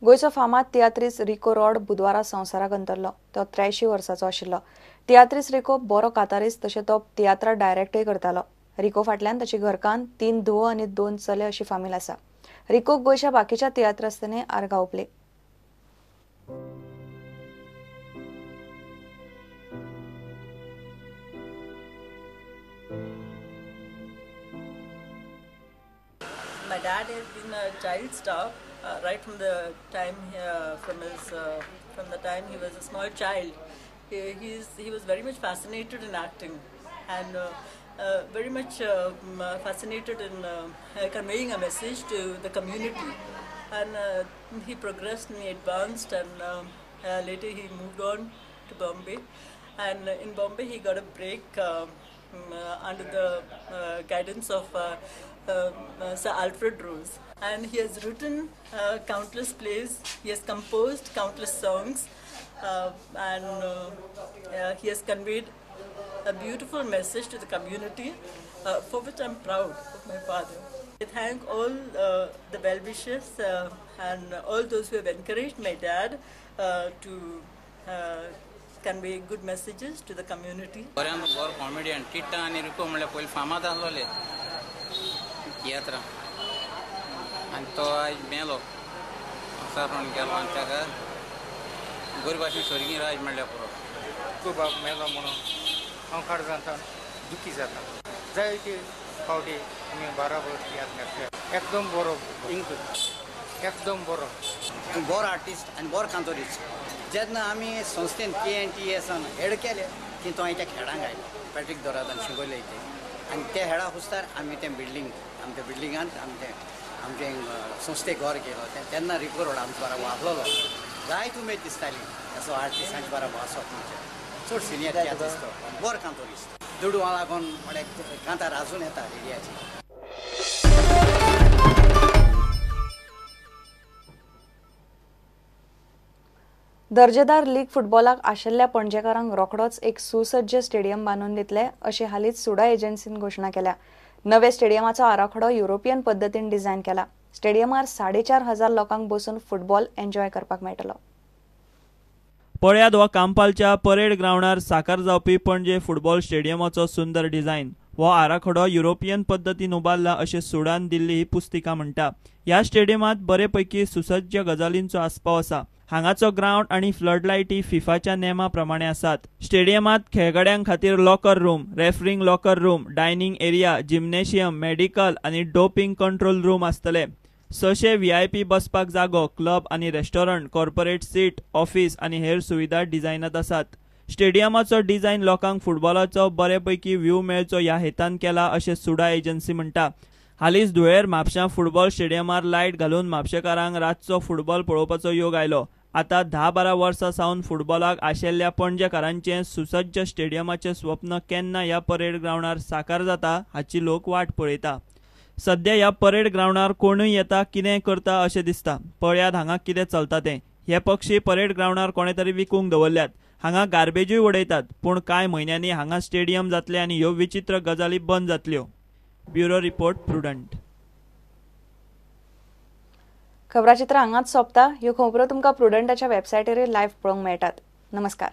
गोंयचो फामाद तियात्रिस्त रिको रॉड बुधवारा संवसाराक अंतरलो. तो 83 वर्सांचो आशिल्लो. तियात्रिस्त रिको बरो कातारिस्त तशें तो तियात्रां डायरेक्टय करतालो. रिको फाटल्यान ताची घरकान्न, 3 धुवो आनी 2 चले अशी फामील आसा. रिकोक गोंयच्या बाकीच्या तियात्रिस्तांनी आर्गां ओंपली. My dad has been a child star right from the time from the time he was a small child. He was very much fascinated in acting and very much fascinated in conveying a message to the community. And he progressed and he advanced, and later he moved on to Bombay. And in Bombay he got a break under the guidance of Sir Alfred Rose, and he has written countless plays, he has composed countless songs, and he has conveyed a beautiful message to the community, for which I'm proud of my father. I thank all the well-wishers and all those who have encouraged my dad to convey good messages to the community. बऱ्यान बरो comedian किट्टा आनी रिको म्हणल्यार पयलीं फामाद आसलोले तियात्रां, आनी तो आयज मेलो, संवसारान गेलो आनी ताका बरी भाशेन स्वर्गीय राज मेळ्ळ्या पुरो. रिको बाब मेलो म्हणून हांव काळजांत दुखी जाता. जायते फावटी आमी बराबर तियात्र घातले. एकदम बरो, एकदम बरो, बरो आर्टिस्ट आनी बरो कांतोरिस्ट. जेन्ना आमी संस्थेन KNTSN head केले की तो हांवें त्या खेळांक आयलो, पॅट्रीक दोरादान शिकयले ते, आनी त्या हेडा हुस्तार आमी तें बिल्डींग, आमच्या बिल्डिंगांत आमचें आमचें संस्थेक घर केलो. तेन्ना रिको रोड आमचो बराबर वापरलो. जायत उमेद दिसताली असो आर्टिस्टांचे बराबर आसप म्हणजे चड सिनियर तियात्रिस्त, बरो कांतोरिस्त. दुडवां लागून म्हळ्यार कांतार आजून येता रेडियाचेर. दर्जेदार लीग फुटबॉलाक आशिल्ल्या पणजेकारांक रोखडोच एक सुसज्ज स्टेडियम बांदून दितले अशी हालींच सुडा एजन्सीन घोशणा केल्या. नव्या स्टेडियमाचो आराखडो युरोपियन पद्दतीन डिझायन केला. स्टेडियमार 4500 लोकांक बसून फुटबॉल एन्जॉय करपाक मेळटलो. पळयात वा कांपालच्या परेड ग्रावंडार साकार जावपी पणजे फुटबॉल स्टेडियमाचो सुंदर डिझायन. हो आराखडो युरोपियन पद्दतीन उबारला अशें सुडान दिल्ली ही पुस्तिका म्हणटा. ह्या स्टेडियमांत बरे पैकी सुसज्ज गजालींचो आस्पाव आसा. हांगाचो ग्रावंड आनी फ्लडलायटी फिफाच्या नेमा प्रमाणे आसात. स्टेडियमांत खेळगड्यां खातीर locker room, refereeing locker room, dining area, gymnasium, medical आनी डोपिंग कंट्रोल रूम आसतले. 600 VIP बसपाक जागो, क्लब आनी रेस्टॉरंट, कॉर्पोरेट सीट, ऑफिस आनी हेर सुविधा डिझायनात आसात. स्टेडियमाचो डिझायन लोकांक फुटबॉलाचो बरे पैकी व्यू मेळचो ह्या हेतान केला अशें सुडा एजन्सी म्हणटा. हालींच धुळेर म्हापशां फुटबॉल स्टेडियमार लायट घालून म्हापशेकारांक रातचो फुटबॉल पळोवपाचो योग आयलो. आतां 10-12 वर्सां सावन फुटबॉलाक आशिल्ल्या पणजेकारांचें सुसज्ज स्टेडियमाचें स्वप्न केन्ना ह्या परेड ग्रावंडार साकार जाता हाची लोक वाट पळयता. सध्या ह्या परेड ग्रावंडार कोणूय येता, कितें करता अशें दिसता. पळयात हांगा कितें चलता तें. हे पक्षी परेड ग्रावंडार कोणे तरी विकूंक दवरल्यात. हांगा गार्बेजूय उडयतात. पूण कांय म्हयन्यांनी हांगा स्टेडियम जातलें आनी ह्यो विचित्र गजाली बंद जातल्यो. Bureau report, Prudent. खबराचित्र हांगाच सोंपता. ह्यो खबरो तुमकां प्रुडंटाच्या वेबसायटीर लायव्ह पळोवंक मेळटात. नमस्कार.